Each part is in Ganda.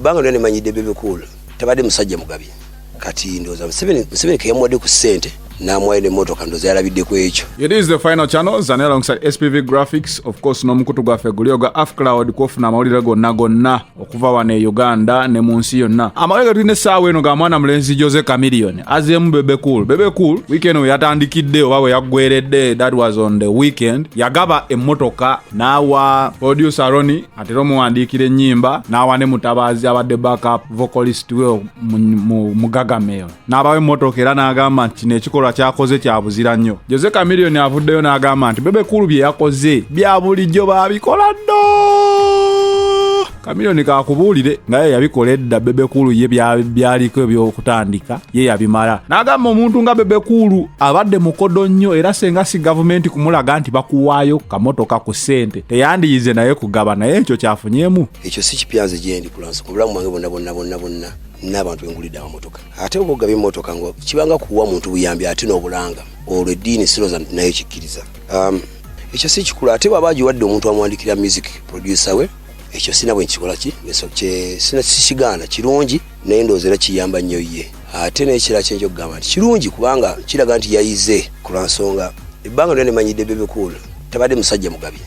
Ebbanga lyonna nemanyidde Bebe Cool tabadde musajja mugabi. Kati ndowooza Museveni keyamuwadde ku ssente n'amuwayo n'emmotoka, ndowooza yalabidde ku ekyo. It is the final channel Zane alongside SPV Graphics, of course, n'omukutu gwaffe guli ogwa Afcloud kwofuna amawulire gonna gonna okuva wano e Uganda ne mu nsi yonna. Amawulire ge tulina essaawa eno ga mwana mulenzi Jose Chameleone azeemu Bebe Cool. Bebe Cool weekend we yatandikidde oba we yaggweredde, that was on the weekend, yagaba emmotoka n'awa producer Ronnie atera omuwandiikira ennyimba, n'awa ne Mutabaazi abadde backup vocalist we mu Gagamel, n'abawa emmotoka era n'agamba nti kino ekikolwa kyakoze kya buzira nnyo. Jose Chameleone avuddeyo n'agamba nti Bebe Cool bye yakoze bya bulijjo, baabikola ddo. Chameleone kakubuulire nga ye yabikola edda. Bebe Cool ye byaliko ebyokutandika ye yabimala. N'agamba omuntu nga Bebe Cool abadde mukodo nnyo, era senga si gavumenti kumulaga nti bakuwaayo kamotoka ku ssente, teyandiyize naye kugaba, naye ekyo kyafunyeemu. Ekyo si kipya nze gyendi kulansa ku bulamu bwange bwonna bwonna bwonna bwonna n'abantu bengulidde amamotoka. Ate oba ogaba emmotoka nga kibanga kuwa muntu buyambi ate n'obulanga, olwo eddiini siroza nti nayo kikkiriza. Ekyo si kikulu. Ate bw'aba agiwadde omuntu amuwandikira music, producer we, ekyo sina bwe nkikola ki sina sikigaana, kirungi, naye ndowooza era kiyamba nnyo ye. Ate n'ekirala kyenja okugamba nti kirungi kubanga kiraga nti yayize ku lwa nsonga ebbanga lyonna nemanyidde Bebe Cool tabadde musajja mugabi.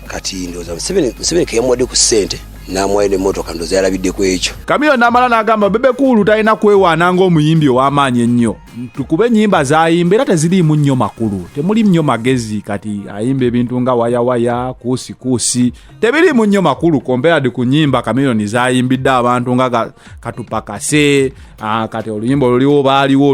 Kati ndowooza Museveni keyamuwadde ku ssente n'amuwayo n'emmotoka, ndowooza yalabidde ku ekyo. Chameleone n'amala n'agamba Bebe Cool talina kwewaana ng'omuyimbi ow'amaanyi ennyo, tukuba ennyimba z'ayimba era teziriimu nnyo makulu, temuli nnyo magezi. Kati ayimba ebintu nga wayawaya, kuusi kuusi, tebiriimu nnyo makulu compared ku nnyimba Chameleone z'ayimbidde abantu nga Katupakase. Kati oluyimba oluliwo baaliwo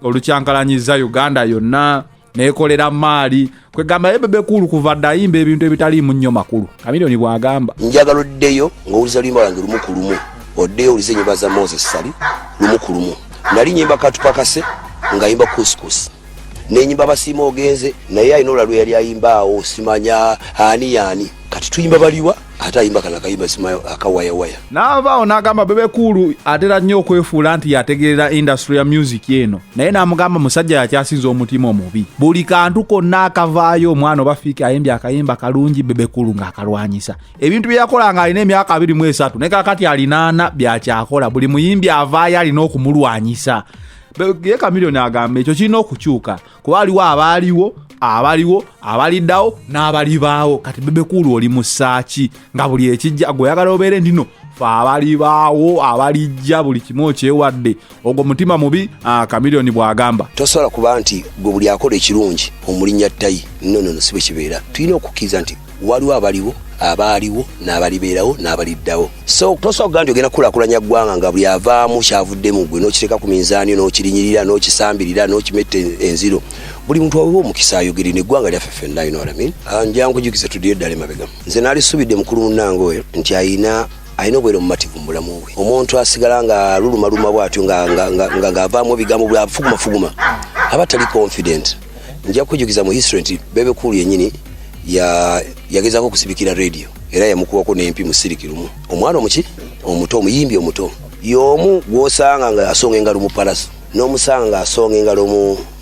olukyankalanyiza Uganda yonna, nekolera maali. Kwegamba ye Bebe Cool kuva dda ayimba ebintu ebitaliimu nnyo makulu, Chameleone bw'agamba. Njagala oddeyo ng'owuliza luyimba lwange lumu ku lumu, oddeyo owulize ennyimba za Moses Sali lumu ku lumu. Nali nyimba Katupakase ng'ayimba Kuskus, nenyimba Basiima Ogenze, naye alina olala lwe yali ayimba awo, simanya ani yaani. Kati tuyimba baliwa, ate ayimba kana akayimba simayo akawayawaya. N'avaawo n'agamba Bebe Cool atera nnyo okwefuula nti yategeerera industry ya music eno, naye n'amugamba musajja yakyasinza omutima omubi. Buli kantu konna akavaayo, omwana oba Fiiki ayimbye akayimba kalungi, Bebe Cool ng'akalwanyisa. Ebintu bye yakola ng'alina emyaka 23 ne kakati alinaana byakyakola. Buli muyimbi avaayo alina okumulwanyisa. Ye Chameleone agamba ekyo kirina okukyuka kuba aliwo abaaliwo, abaliwo, abaliddawo n'abalibaawo. Kati Bebe Cool oli mu ssaaki nga buli ekijja gweoyagala obeere ndino fe abalibaawo, abalijja, buli kimu okyewadde? Ogwo mutima mubi, Chameleone bw'agamba. Tosobola kuba nti gwe buli akola ekirungi omulinnya ttayi. No, no, no, si bwe kibeera. Tulina okukkiriza nti waliwo abaliwo, abaaliwo, n'abalibeerawo, n'abaliddawo. So tosobola kugamba nti ogenda kukulaakulanya ggwanga nga buli avaamu kyavuddemu gwe n'okiteeka ku minzaani, n'okirinyirira, n'okisambirira, n'okimetta enziro. Buli muntu aweebwa omukisa ayogere neggwanga lyaffe ffenna, you know what I mean? Nja nkujukiza, tuddiyo eddala emabega. Nze naalisubidde mukulu munnange oyo nti alina obubeera omumativu mu bulamu bwe. Omuntu asigala nga lulumaluma bw'atyo ng'avaamu ebigambo bwafugumafuguma aba tali confident. Nja kujjukiza mu history nti Bebe Cool yennyini yagezaako okusibikira Radio era yamukubako n'empi mu siriki lumu. Omwana omuki omuto, omuyimbi omuto y'omu gw'osanga nga asonga engalo mu Palaso, n'omusanga nga asonga engalo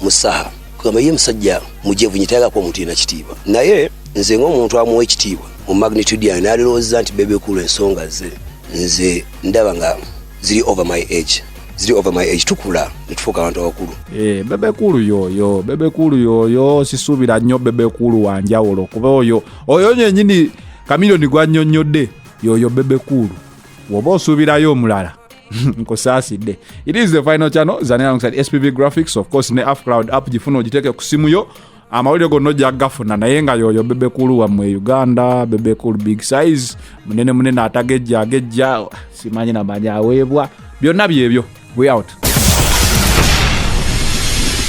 mu Saha. Kugamba ye musajja mujevunyi, tayagala omuntu yenna kitiibwa, naye nze ng'omuntu amuwa ekitiibwa mu magnitude yange, nalirowooza nti Bebe Cool ensonga ze nze ndaba nga ziri over my age, ziri over my age. Tukula netufuuka abantu abakulu. Bebe Cool yoyo, Bebe Cool yoyo, sisuubira nnyo Bebe Cool wanjawulo kuba oyo nyenyini Chameleone gwannyonnyodde yoyo Bebe Cool. Woba osuubirayo omulala, nkusaasidde. It is the final channel Zane alongside SPV Graphics, of course, ne Afcloud app. Gifuna ogiteeke ku simu yo, amawulire gonna ojja gafuna. Naye nga yoyo Bebe Cool wammwe e Uganda, Bebe Cool big size, munene munene, atagejja agejja, simanyi namanyi aweebwa byonna byebyo. We out.